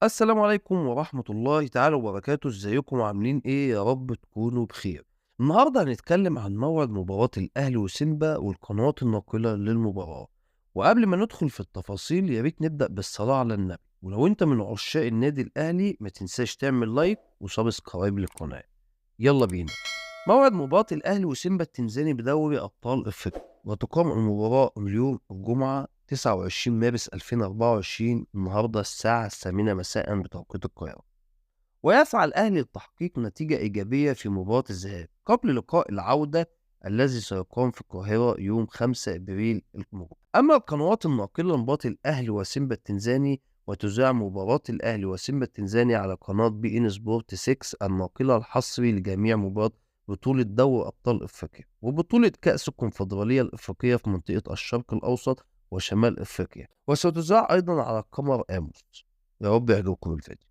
السلام عليكم ورحمة الله تعالى وبركاته، ازيكم عاملين ايه؟ يا رب تكونوا بخير. النهارده هنتكلم عن موعد مباراة الأهلي وسيمبا والقنوات الناقلة للمباراة. وقبل ما ندخل في التفاصيل يا ريت نبدأ بالصلاة على النبي، ولو انت من عشاق النادي الأهلي ما تنساش تعمل لايك وسبسكرايب للقناة. يلا بينا. موعد مباراة الأهلي وسيمبا التنزاني بدوري أبطال أفريقيا، وتقام المباراة اليوم الجمعة 29 مارس 2024 النهاردة الساعة 8 مساء بتوقيت القاهرة. ويسعى الأهلي لتحقيق نتيجة إيجابية في مباراة الذهاب قبل لقاء العودة الذي سيقام في القاهرة يوم 5 إبريل المقبل. أما القنوات الناقلة لمباراة الأهلي وسيمبا التنزاني، وتذاع مباراة الأهلي وسيمبا التنزاني على قناة بي إن سبورت 6 الناقلة الحصري لجميع مباراة بطولة دوري أبطال أفريقيا وبطولة كأس الكونفدرالية الأفريقية في منطقة الشرق الأوسط وشمال أفريقيا، وستذاع أيضا على قمر آموس. يا رب يعجبكم الفيديو.